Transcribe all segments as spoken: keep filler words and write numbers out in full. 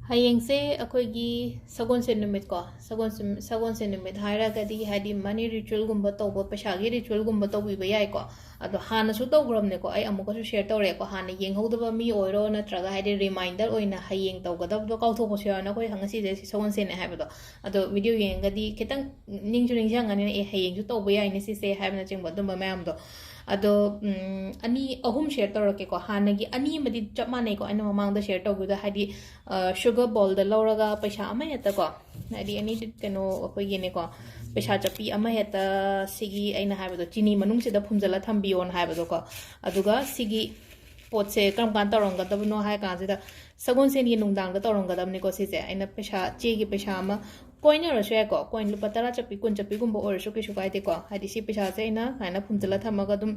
ꯍꯌꯦꯡꯁꯦ ꯑꯩꯈꯣꯏꯒꯤ ꯁꯒꯣꯜꯁꯦꯟ ꯅꯨꯃꯤꯠꯀꯣ, ꯁꯒꯣꯜꯁꯦꯟ, ꯁꯒꯣꯜꯁꯦꯟ ꯅꯨꯃꯤꯠ ꯍꯥꯏꯔꯒꯗꯤ ꯍꯥꯏꯗꯤ money ritualꯒꯨꯝꯕ ꯇꯧꯕ, ꯄꯩꯁꯥꯒꯤ ritualꯒꯨꯝꯕ ꯇꯧꯕꯤꯕ ꯌꯥꯏꯀꯣ꯫ ꯑꯗꯣ ꯍꯥꯟꯅꯁꯨ ꯇꯧꯈ꯭ꯔꯕꯅꯦꯀꯣ, ꯑꯩ ꯑꯃꯨꯛꯀꯁꯨ share ꯇꯧꯔꯛꯑꯦꯀꯣ, ꯍꯥꯟꯅ ꯌꯦꯡꯍꯧꯗꯕ ꯃꯤ ꯑꯣꯏꯔꯣ, ꯅꯠꯇ꯭ꯔꯒ ꯍꯥꯏꯗꯤ reminder ꯑꯣꯏꯅ ꯍꯌꯦꯡ ꯇꯧꯒꯗꯕꯗꯣ ꯀꯥꯎꯊꯣꯛꯄꯁꯨ ꯌꯥꯎꯋꯦꯅ, ꯑꯩꯈꯣꯏ ꯉꯁꯤꯁꯦ ꯁꯒꯣꯜꯁꯦꯟꯅꯦ ꯍꯥꯏꯕꯗꯣ꯫ ꯑꯗꯣ video ꯌꯦꯡꯉꯒꯗꯤ ꯈꯤꯇꯪ ꯅꯤꯡꯁꯨ ꯅꯤꯡꯁꯤꯡꯉꯅꯤꯅ, "ꯑꯦ, ꯍꯌꯦꯡꯁꯨ ꯇꯧꯕ ꯌꯥꯏꯅꯦ ꯁꯤꯁꯦ" ꯍꯥꯏꯕꯅꯆꯤꯡꯕ ꯑꯗꯨꯝꯕ ꯃꯌꯥꯝꯗꯣ꯫ ꯑꯗꯣ ꯎꯝ, ꯑꯅꯤ ꯑꯍꯨꯝ share ꯇꯧꯔꯛꯀꯦꯀꯣ꯫ ꯍꯥꯟꯅꯒꯤ ꯑꯅꯤ ꯑꯃꯗꯤ ꯆꯞ ꯃꯥꯟꯅꯩꯀꯣ, ꯑꯩꯅ ꯃꯃꯥꯡꯗ share ꯇꯧꯈꯤꯕꯗ, ꯍꯥꯏꯗꯤ sugar bowlꯗ ꯂꯧꯔꯒ ꯄꯩꯁꯥ ꯑꯃ ꯍꯦꯛꯇꯀꯣ, ꯍꯥꯏꯗꯤ ꯑꯅꯤ, ꯀꯩꯅꯣ, ꯑꯩꯈꯣꯏꯒꯤꯅꯦꯀꯣ, ꯄꯩꯁꯥ ꯆꯠꯄꯤ ꯑꯃ ꯍꯦꯛꯇ, ꯁꯤꯒꯤ ꯑꯩꯅ ꯍꯥꯏꯕꯗꯣ, ꯆꯤꯅꯤ ꯃꯅꯨꯡꯁꯤꯗ ꯐꯨꯝꯖꯤꯜꯂ ꯊꯝꯕꯤꯌꯣꯅ ꯍꯥꯏꯕꯗꯣꯀꯣ꯫ ꯑꯗꯨꯒ ꯁꯤꯒꯤ ꯄꯣꯠꯁꯦ ꯀꯔꯝ ꯀꯥꯟꯗ ꯇꯧꯔꯝꯒꯗꯕꯅꯣ ꯍꯥꯏ ꯀꯥꯟꯁꯤꯗ, ꯁꯒꯣꯜꯁꯦꯟꯒꯤ ꯅꯨꯡꯗꯥꯡꯗ ꯇꯧꯔꯝꯒꯗꯕꯅꯤꯀꯣ ꯁꯤꯁꯦ꯫ ꯑꯩꯅ ꯄꯩꯁꯥ, ꯆꯦꯒꯤ ꯄꯩꯁꯥ ꯑꯃ, coin ꯑꯣꯏꯔꯁꯨ ꯌꯥꯏꯀꯣ, coin ꯂꯨꯄꯥ ꯇꯔꯥ ꯆꯠꯄꯤ, ꯀꯨꯟ ꯆꯠꯄꯤꯒꯨꯝꯕ ꯑꯣꯏꯔꯁꯨ ꯀꯩꯁꯨ ꯀꯥꯏꯗꯦꯀꯣ꯫ ꯍꯥꯏꯗꯤ ꯁꯤ ꯄꯩꯁꯥꯁꯦ ꯑꯩꯅ ꯁꯨꯃꯥꯏꯅ ꯐꯨꯝꯖꯤꯜꯂ ꯊꯝꯃꯒ ꯑꯗꯨꯝ,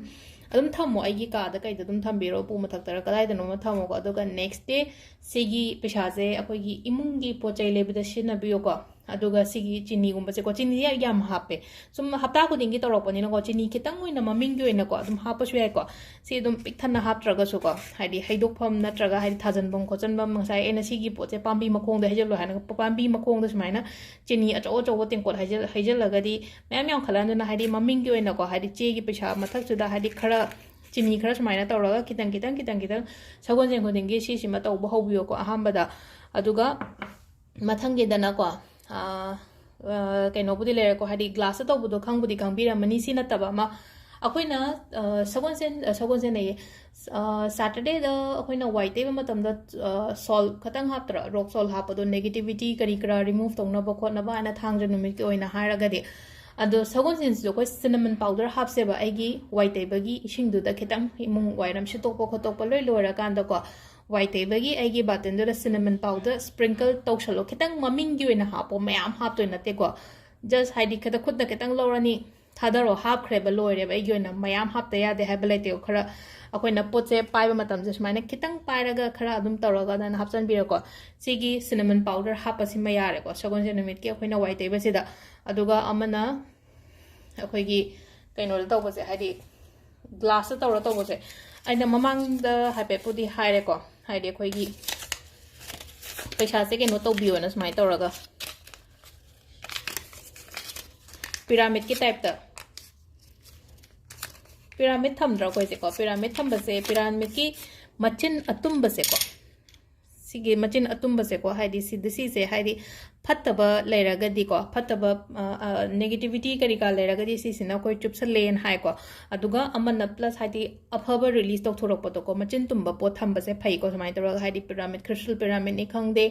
ꯑꯗꯨꯝ ꯊꯝꯃꯣ, ꯑꯩꯒꯤ ꯀꯥꯗ ꯀꯩꯗ ꯑꯗꯨꯝ ꯊꯝꯕꯤꯔꯣ, ꯎꯄꯨ ꯃꯊꯛꯇꯔ ꯀꯗꯥꯏꯗꯅꯣ ꯑꯃ ꯊꯝꯃꯣꯀꯣ꯫ ꯑꯗꯨꯒ next day ꯁꯤꯒꯤ ꯄꯩꯁꯥꯁꯦ ꯑꯩꯈꯣꯏꯒꯤ ꯏꯃꯨꯡꯒꯤ ꯄꯣꯠ ꯆꯩ ꯂꯩꯕꯗ ꯁꯤꯖꯤꯟꯅꯕꯤꯌꯨꯀꯣ꯫ ꯑꯗꯨꯒ ꯁꯤꯒꯤ ꯆꯤꯅꯤꯒꯨꯝꯕꯁꯦꯀꯣ, ꯆꯤꯅꯤꯁꯦ ꯌꯥꯝ ꯍꯥꯞꯄꯦ, ꯁꯨꯝ ꯍꯞꯇꯥ ꯈꯨꯗꯤꯡꯒꯤ ꯇꯧꯔꯛꯄꯅꯤꯅꯀꯣ, ꯆꯤꯅꯤ ꯈꯤꯇꯪ ꯑꯣꯏꯅ ꯃꯃꯤꯡꯒꯤ ꯑꯣꯏꯅꯀꯣ ꯑꯗꯨꯝ ꯍꯥꯞꯄꯁꯨ ꯌꯥꯏꯀꯣ꯫ ꯁꯤ ꯑꯗꯨꯝ ꯄꯤꯛ ꯊꯟꯅ ꯍꯥꯞꯇ꯭ꯔꯒꯁꯨꯀꯣ, ꯍꯥꯏꯗꯤ ꯍꯩꯗꯣꯛꯐꯝ ꯅꯠꯇ꯭ꯔꯒ ꯍꯥꯏꯗꯤ ꯊꯥꯖꯟꯐꯝ ꯈꯣꯠꯆꯟꯐꯝ, ꯉꯁꯥꯏ ꯑꯩꯅ ꯁꯤꯒꯤ ꯄꯣꯠꯁꯦ ꯄꯥꯝꯕꯤ ꯃꯈꯣꯡꯗ ꯍꯩꯖꯜꯂꯣ ꯍꯥꯏꯅ ꯄꯥꯝꯕꯤ ꯃꯈꯣꯡꯗ ꯁꯨꯃꯥꯏꯅ ꯆꯤꯅꯤ ꯑꯆꯧ ꯑꯆꯧꯕ ꯇꯦꯡꯀꯣꯠ ꯍꯩꯖꯜ-, ꯍꯩꯖꯜꯂꯒꯗꯤ ꯃꯌꯥꯝ ꯌꯥꯝꯈꯠꯂꯛꯑꯅꯤꯅ, ꯍꯥꯏꯗꯤ ꯃꯃꯤꯡꯒꯤ ꯑꯣꯏꯅꯀꯣ, ꯍꯥꯏꯗꯤ ꯆꯦꯒꯤ ꯄꯩꯁꯥ ꯃꯊꯛꯁꯤꯗ ꯍꯥꯏꯗꯤ ꯈꯔ ꯆꯤꯅꯤ ꯈꯔ ꯁꯨꯃꯥꯏꯅ ꯇꯧꯔꯒ ꯈꯤꯇꯪ ꯈꯤꯇꯪ ꯈꯤꯇꯪ ꯈꯤꯇꯪ ꯁꯒꯣꯜꯁꯦꯟ ꯈꯨꯗꯤꯡꯒꯤ ꯁꯤꯁꯤꯃ ꯇꯧꯕ ꯍꯧꯕꯤꯌꯣꯀꯣ ꯑꯍꯥꯟꯕꯗ꯫ ꯑꯗꯨꯒ ꯃꯊꯪꯒꯤꯗꯅꯀꯣ, ꯑꯥ, ꯑꯥ, ꯀꯩꯅꯣꯕꯨꯗꯤ ꯂꯩꯔꯦꯀꯣ, ꯍꯥꯏꯗꯤ glassꯇ ꯇꯧꯕꯗꯣ ꯈꯪꯕꯨꯗꯤ ꯈꯪꯕꯤꯔꯝꯃꯅꯤ꯫ ꯁꯤ ꯅꯠꯇꯕ ꯑꯃ ꯑꯩꯈꯣꯏꯅ, ꯑꯥ, ꯁꯒꯣꯜꯁꯦꯟ, ꯑꯥ, ꯁꯒꯣꯜꯁꯦꯟ ꯑꯌꯦ, ꯑꯥ, Saturdayꯗ ꯑꯩꯈꯣꯏꯅ ꯋꯥꯏ ꯇꯩꯕ ꯃꯇꯝꯗ, ꯑꯥ, salt ꯈꯇꯪ ꯍꯥꯞꯇ꯭ꯔꯥ? Rock salt ꯍꯥꯞꯄꯗꯣ negativity ꯀꯔꯤ ꯀꯔꯥ remove ꯇꯧꯅꯕ ꯈꯣꯠꯅꯕ ꯍꯥꯏꯅ ꯊꯥꯡꯖ ꯅꯨꯃꯤꯠꯀꯤ ꯑꯣꯏꯅ ꯍꯥꯏꯔꯒꯗꯤ꯫ ꯑꯗꯣ ꯁꯒꯣꯜꯁꯦꯟꯁꯤꯁꯨ ꯑꯩꯈꯣꯏ cinnamon powder ꯍꯥꯞꯁꯦꯕ꯫ ꯑꯩꯒꯤ ꯋꯥꯏ ꯇꯩꯕꯒꯤ ꯏꯁꯤꯡꯗꯨꯗ ꯈꯤꯇꯪ, ꯏꯃꯨꯡ ꯋꯥꯏꯔꯝ ꯁꯤꯠꯇꯣꯛꯄ ꯈꯣꯠꯇꯣꯛꯄ ꯂꯣꯏ ꯂꯣꯏꯔꯀꯥꯟꯗꯀꯣ, ꯋꯥꯏ ꯇꯩꯕꯒꯤ ꯑꯩꯒꯤ ꯕꯥꯇꯤꯟꯗꯨꯗ cinnamon powder sprinkle ꯇꯧꯁꯜꯂꯣ꯫ ꯈꯤꯇꯪ ꯃꯃꯤꯡꯒꯤ ꯑꯣꯏꯅ ꯍꯥꯞꯄꯣ, ꯃꯌꯥꯝ ꯍꯥꯞꯇꯣꯏ ꯅꯠꯇꯦꯀꯣ꯫ Just ꯍꯥꯏꯗꯤ ꯈꯤꯇꯪ ꯈꯨꯠꯅ ꯈꯤꯇꯪ ꯂꯧꯔꯅꯤ, ꯊꯥꯗꯔꯣ, ꯍꯥꯞꯈ꯭ꯔꯦꯕ, ꯂꯣꯏꯔꯦꯕ꯫ ꯑꯩꯒꯤ ꯑꯣꯏꯅ ꯃꯌꯥꯝ ꯍꯥꯞꯇ ꯌꯥꯗꯦ ꯍꯥꯏꯕ ꯂꯩꯇꯦꯀꯣ꯫ ꯈꯔ ꯑꯩꯈꯣꯏꯅ ꯄꯣꯠꯁꯦ ꯄꯥꯏꯕ ꯃꯇꯝꯁꯦ ꯁꯨꯃꯥꯏꯅ ꯈꯤꯇꯪ ꯄꯥꯏꯔꯒ ꯈꯔ ꯑꯗꯨꯝ ꯇꯧꯔꯒ ꯑꯗꯨꯃꯥꯏꯅ ꯍꯥꯞꯆꯤꯟꯕꯤꯔꯣꯀꯣ꯫ ꯁꯤꯒꯤ cinnamon powder ꯍꯥꯞꯄꯁꯤꯃ ꯌꯥꯔꯦꯀꯣ, ꯁꯒꯣꯜꯁꯦꯟ ꯅꯨꯃꯤꯠꯀꯤ ꯑꯩꯈꯣꯏꯅ ꯋꯥꯏ ꯇꯩꯕꯁꯤꯗ꯫ ꯑꯗꯨꯒ ꯑꯃꯅ ꯑꯩꯈꯣꯏꯒꯤ ꯀꯩꯅꯣꯗ ꯇꯧꯕꯁꯦ, ꯍꯥꯏꯗꯤ glassꯇ ꯇꯧꯔ ꯇꯧꯕꯁꯦ, ꯑꯩꯅ ꯃꯃꯥꯡꯗ ꯍꯥꯏꯐꯦꯠꯄꯨꯗꯤ ꯍꯥꯏꯔꯦꯀꯣ, ꯍꯥꯏꯗꯤ ꯑꯩꯈꯣꯏꯒꯤ ꯄꯩꯁꯥꯁꯦ ꯀꯩꯅꯣ ꯇꯧꯕꯤꯌꯣꯅ ꯁꯨꯃꯥꯏꯅ ꯇꯧꯔꯒ ꯄꯤꯔꯥꯃꯤꯠꯀꯤ ꯇꯥꯏꯞꯇ ꯄꯤꯔꯥꯃꯤꯠ ꯊꯝꯗ꯭ꯔꯣ ꯑꯩꯈꯣꯏꯁꯦꯀꯣ? ꯄꯤꯔꯥꯃꯤꯠ ꯊꯝꯕꯁꯦ, ꯄꯤꯔꯥꯃꯤꯠꯀꯤ ꯃꯆꯤꯟ ꯑꯇꯨꯝꯕꯁꯦꯀꯣ, ꯁꯤꯒꯤ ꯃꯆꯤꯟ ꯑꯇꯨꯝꯕꯁꯦꯀꯣ, ꯍꯥꯏꯗꯤ ꯁꯤꯗ, ꯁꯤꯁꯦ ꯍꯥꯏꯗꯤ ꯐꯠꯇꯕ ꯂꯩꯔꯒꯗꯤꯀꯣ, ꯐꯠꯇꯕ ꯅꯦꯒꯦꯇꯤꯚꯤꯇꯤ ꯀꯔꯤ ꯀꯥ ꯂꯩꯔꯒꯗꯤ ꯁꯤꯁꯤꯅ ꯑꯩꯈꯣꯏ ꯆꯨꯞꯁꯜꯂꯦꯅ ꯍꯥꯏꯀꯣ꯫ ꯑꯗꯨꯒ ꯑꯃꯅ ꯄ꯭ꯂꯁ ꯍꯥꯏꯗꯤ ꯑꯐꯕ ꯔꯤꯂꯤꯁ ꯇꯧꯊꯣꯔꯛꯄꯗꯣꯀꯣ, ꯃꯆꯤꯟ ꯇꯨꯝꯕ ꯄꯣꯠ ꯊꯝꯕꯁꯦ ꯐꯩꯀꯣ꯫ ꯁꯨꯃꯥꯏꯅ ꯇꯧꯔꯒ ꯍꯥꯏꯗꯤ ꯄꯤꯔꯥꯃꯤꯠ, ꯈ꯭ꯔꯤꯁꯇꯜ ꯄꯤꯔꯥꯃꯤꯠꯅꯤ ꯈꯪꯗꯦ,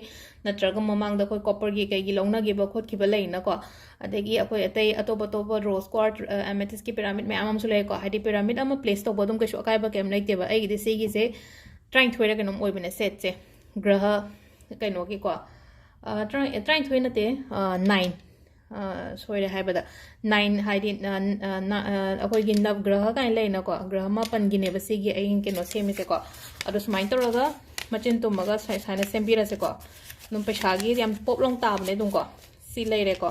ꯅꯠꯇ꯭ꯔꯒ ꯃꯃꯥꯡꯗ ꯑꯩꯈꯣꯏ ꯀꯣꯄꯔꯒꯤ ꯀꯩꯒꯤ ꯂꯧꯅꯈꯤꯕ ꯈꯣꯠꯈꯤꯕ ꯂꯩꯅꯀꯣ꯫ ꯑꯗꯒꯤ ꯑꯩꯈꯣꯏ ꯑꯇꯩ ꯑꯇꯣꯞ ꯑꯇꯣꯞꯄ ꯔꯣꯁ ꯀ꯭ꯋꯥꯔꯠ, ꯑꯃꯦꯊꯤꯁꯀꯤ ꯄꯤꯔꯥꯃꯤꯠ ꯃꯌꯥꯝ ꯑꯃꯁꯨ ꯂꯩꯀꯣ꯫ ꯍꯥꯏꯗꯤ ꯄꯤꯔꯥꯃꯤꯠ ꯑꯃ ꯄ꯭ꯂꯦꯁ ꯇꯧꯕ ꯑꯗꯨꯝ ꯀꯩꯁꯨ ꯑꯀꯥꯏꯕ ꯀꯩꯝ ꯂꯩꯇꯦꯕ꯫ ꯑꯩꯒꯤꯗꯤ ꯁꯤꯒꯤꯁꯦ ꯇꯔꯥꯅꯤꯊꯣꯏꯔ ꯀꯩꯅꯣꯝ ꯑꯣꯏꯕꯅꯦ ꯁꯦꯠꯁꯦ꯫ ꯒ꯭ꯔꯍ ꯀꯩꯅꯣꯒꯤꯀꯣ, ꯑ, ꯇꯔꯥ-, ꯇꯔꯥꯅꯤꯊꯣꯏ ꯅꯠꯇꯦ, ꯑ, ꯅꯥꯏꯟ, ꯑ, ꯁꯣꯏꯔꯦ ꯍꯥꯏꯕꯗ, ꯅꯥꯏꯟ ꯍꯥꯏꯗꯤ, ꯑ, ꯑ, ꯅ-, ꯑ, ꯑꯩꯈꯣꯏꯒꯤ ꯅꯕꯒ꯭ꯔꯍ ꯀꯥꯏꯅ ꯂꯩꯅꯀꯣ, ꯒ꯭ꯔꯍ ꯃꯥꯄꯟꯒꯤꯅꯦꯕ ꯁꯤꯒꯤ ꯑꯩꯅ ꯀꯩꯅꯣ ꯁꯦꯝꯃꯤꯁꯦꯀꯣ꯫ ꯑꯗꯣ ꯁꯨꯃꯥꯏꯅ ꯇꯧꯔꯒ ꯃꯆꯤꯟ ꯇꯨꯝꯃꯒ ꯁꯨꯃꯥꯏ-, ꯁꯨꯃꯥꯏꯅ ꯁꯦꯝꯕꯤꯔꯁꯦꯀꯣ꯫ ꯑꯗꯨꯝ ꯄꯩꯁꯥꯒꯤ ꯌꯥꯝ ꯄꯣꯞ ꯂꯥꯎ ꯇꯥꯕꯅꯦ ꯑꯗꯨꯝꯀꯣ꯫ ꯁꯤ ꯂꯩꯔꯦꯀꯣ꯫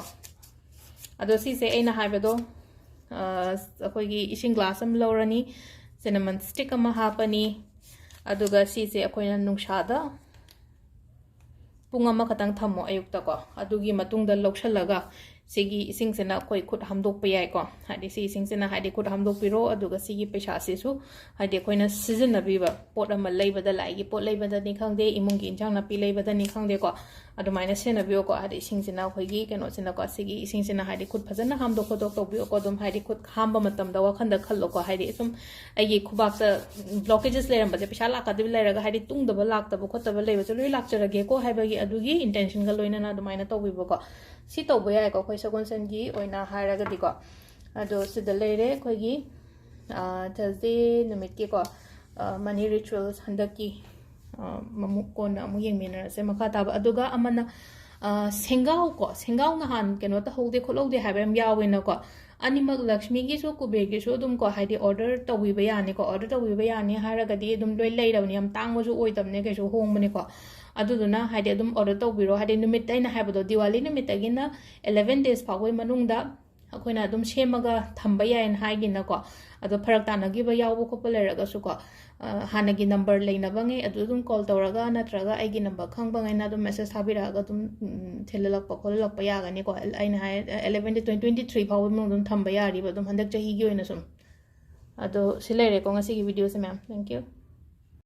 ꯑꯗꯣ ꯁꯤꯁꯦ ꯑꯩꯅ ꯍꯥꯏꯕꯗꯣ, ꯑ, ꯑꯩꯈꯣꯏꯒꯤ ꯏꯁꯤꯡ ꯒ꯭ꯂꯥꯁ ꯑꯃ ꯂꯧꯔꯅꯤ, ꯁꯤꯅꯃꯟ ꯁ꯭ꯇꯤꯛ ꯑꯃ ꯍꯥꯞꯄꯅꯤ, ꯑꯗꯨꯒ ꯁꯤꯁꯦ ꯑꯩꯈꯣꯏꯅ ꯅꯨꯡꯁꯥꯗ ꯄꯨꯡ ꯑꯃꯈꯛꯇꯪ ꯊꯝꯃꯣ ꯑꯌꯨꯛꯇꯀꯣ꯫ ꯑꯗꯨꯒꯤ ꯃꯇꯨꯡꯗ ꯂꯧꯁꯜꯂꯒ ꯁꯤꯒꯤ ꯏꯁꯤꯡꯁꯤꯅ ꯑꯩꯈꯣꯏ ꯈꯨꯠ ꯍꯥꯝꯗꯣꯛꯄ ꯌꯥꯏꯀꯣ꯫ ꯍꯥꯏꯗꯤ ꯁꯤ ꯏꯁꯤꯡꯁꯤꯅ ꯍꯥꯏꯗꯤ ꯈꯨꯠ ꯍꯥꯝꯗꯣꯛꯄꯤꯔꯣ, ꯑꯗꯨꯒ ꯁꯤꯒꯤ ꯄꯩꯁꯥꯁꯤꯁꯨ ꯍꯥꯏꯗꯤ ꯑꯩꯈꯣꯏꯅ ꯁꯤꯖꯤꯟꯅꯕꯤꯕ ꯄꯣꯠ ꯑꯃ ꯂꯩꯕꯗ, ꯂꯥꯏꯒꯤ ꯄꯣꯠ ꯂꯩꯕꯗꯅꯤ ꯈꯪꯗꯦ, ꯏꯃꯨꯡꯒꯤ ꯏꯟꯁꯥꯡ ꯅꯥꯄꯤ ꯂꯩꯕꯗꯅꯤ ꯈꯪꯗꯦꯀꯣ, ꯑꯗꯨꯃꯥꯏꯅ ꯁꯤꯖꯤꯟꯅꯕꯤꯌꯣꯀꯣ꯫ ꯍꯥꯏꯗꯤ ꯏꯁꯤꯡꯁꯤꯅ ꯑꯩꯈꯣꯏꯒꯤ ꯀꯩꯅꯣꯁꯤꯅꯀꯣ, ꯁꯤꯒꯤ ꯏꯁꯤꯡꯁꯤꯅ ꯍꯥꯏꯗꯤ ꯈꯨꯠ ꯐꯖꯅ ꯍꯥꯝꯗꯣꯛ ꯈꯣꯠꯇꯣꯛ ꯇꯧꯕꯤꯌꯣꯀꯣ꯫ ꯑꯗꯨꯝ ꯍꯥꯏꯗꯤ ꯈꯨꯠ ꯍꯥꯝꯕ ꯃꯇꯝꯗ ꯋꯥꯈꯟꯗ ꯈꯜꯂꯣꯀꯣ, ꯍꯥꯏꯗꯤ ꯁꯨꯝ ꯑꯩꯒꯤ ꯈꯨꯕꯥꯛꯇ ꯕ꯭ꯂꯣꯀꯦꯖꯦꯁ ꯂꯩꯔꯝꯕꯁꯦ, ꯄꯩꯁꯥ ꯂꯥꯛꯀꯗꯕ ꯂꯩꯔꯒ ꯍꯥꯏꯗꯤ ꯇꯨꯡꯗꯕ ꯂꯥꯛꯇꯕ ꯈꯣꯠꯇꯕ ꯂꯩꯕꯁꯦ ꯂꯣꯏ ꯂꯥꯛꯆꯔꯒꯦꯀꯣ ꯍꯥꯏꯕꯒꯤ ꯑꯗꯨꯒꯤ ꯏꯟꯇꯦꯟꯁꯟꯒ ꯂꯣꯏꯅꯅ ꯑꯗꯨꯃꯥꯏꯅ ꯇꯧꯕꯤꯕꯀꯣ꯫ ꯁꯤ ꯇꯧꯕ ꯌꯥꯏꯀꯣ, ꯑꯩꯈꯣꯏ ꯁꯒꯣꯜꯁꯦꯟꯒꯤ ꯑꯣꯏꯅ ꯍꯥꯏꯔꯒꯗꯤꯀꯣ꯫ ꯑꯗꯣ ꯁꯤꯗ ꯂꯩꯔꯦ ꯑꯩꯈꯣꯏꯒꯤ, ꯑ, ꯊꯔꯁꯗꯦ ꯅꯨꯃꯤꯠꯀꯤꯀꯣ, ꯑ, ꯃꯅꯤ ꯔꯤꯆꯨꯋꯦꯜꯁ ꯍꯟꯗꯛꯀꯤ, ꯑ, ꯑꯃꯨꯛ ꯀꯣꯟꯅ ꯑꯃꯨꯛ ꯌꯦꯡꯃꯤꯟꯅꯔꯁꯦ ꯃꯈꯥ ꯇꯥꯕ꯫ ꯑꯗꯨꯒ ꯑꯃꯅ, ꯑ, ꯁꯦꯡꯒꯥꯎ ꯀꯣ, ꯁꯦꯡꯒꯥꯎ ꯅꯍꯥꯟ ꯀꯩꯅꯣ ꯇꯧꯍꯧꯗꯦ ꯈꯣꯠꯍꯧꯗꯦ ꯍꯥꯏꯕ ꯌꯥꯝ ꯌꯥꯎꯋꯦꯅꯀꯣ꯫ ꯑꯅꯤꯃꯛ ꯂꯛꯁꯃꯤꯒꯤꯁꯨ ꯀꯨꯕꯦꯔꯒꯤꯁꯨ ꯑꯗꯨꯝ ꯀꯣ, ꯍꯥꯏꯗꯤ ꯑꯣꯔꯗꯔ ꯇꯧꯕꯤꯕ ꯌꯥꯅꯤꯀꯣ꯫ ꯑꯣꯔꯗꯔ ꯇꯧꯕꯤꯕ ꯌꯥꯅꯤ ꯍꯥꯏꯔꯒꯗꯤ ꯑꯗꯨꯝ ꯂꯣꯏ ꯂꯩꯔꯕꯅꯤ, ꯌꯥꯝ ꯇꯥꯡꯕꯁꯨ ꯑꯣꯏꯗꯕꯅꯦ, ꯀꯩꯁꯨ ꯍꯣꯡꯕꯅꯦꯀꯣ꯫ ꯑꯗꯨꯗꯨꯅ ꯍꯥꯏꯗꯤ ꯑꯗꯨꯝ ꯑꯣꯔꯗꯔ ꯇꯧꯕꯤꯔꯣ, ꯍꯥꯏꯗꯤ ꯅꯨꯃꯤꯠꯇ ꯑꯩꯅ ꯍꯥꯏꯕꯗꯣ, ꯗꯤꯋꯥꯂꯤ ꯅꯨꯃꯤꯠꯇꯒꯤꯅ eleven days ꯐꯥꯎꯕꯒꯤ ꯃꯅꯨꯡꯗ ꯑꯩꯈꯣꯏꯅ ꯑꯗꯨꯝ ꯁꯦꯝꯃꯒ ꯊꯝꯕ ꯌꯥꯏꯅ ꯍꯥꯏꯒꯤꯅꯀꯣ꯫ ꯑꯗꯣ ꯐꯔꯛ ꯇꯥꯅꯈꯤꯕ ꯌꯥꯎꯕ ꯈꯣꯠꯄ ꯂꯩꯔꯒꯁꯨꯀꯣ, ꯍꯥꯟꯅꯒꯤ ꯅꯝꯕꯔ ꯂꯩꯅꯕꯉꯩ ꯑꯗꯨ ꯑꯗꯨꯝ ꯀꯣꯜ ꯇꯧꯔꯒ, ꯅꯠꯇ꯭ꯔꯒ ꯑꯩꯒꯤ ꯅꯝꯕꯔ ꯈꯪꯕꯉꯩꯅ ꯑꯗꯨꯝ ꯃꯦꯁꯦꯖ ꯊꯥꯕꯤꯔꯛꯑꯒ ꯑꯗꯨꯝ ꯎꯝ, ꯊꯤꯜꯍꯜꯂꯛꯄ ꯈꯣꯠꯍꯜꯂꯛꯄ ꯌꯥꯒꯅꯤꯀꯣ꯫ ꯑꯩꯅ ꯍꯥꯏ, eleven day twenty twenty three ꯐꯥꯎꯕ ꯃꯅꯨꯡꯗ ꯑꯗꯨꯝ ꯊꯝꯕ ꯌꯥꯔꯤꯕ, ꯑꯗꯨꯝ ꯍꯟꯗꯛ ꯆꯍꯤꯒꯤ ꯑꯣꯏꯅ ꯁꯨꯝ꯫ ꯑꯗꯣ ꯁꯤ ꯂꯩꯔꯦꯀꯣ ꯉꯁꯤꯒꯤ ꯚꯤꯗꯤꯑꯣꯁꯦ, ꯃꯦꯝ꯫ Thank you.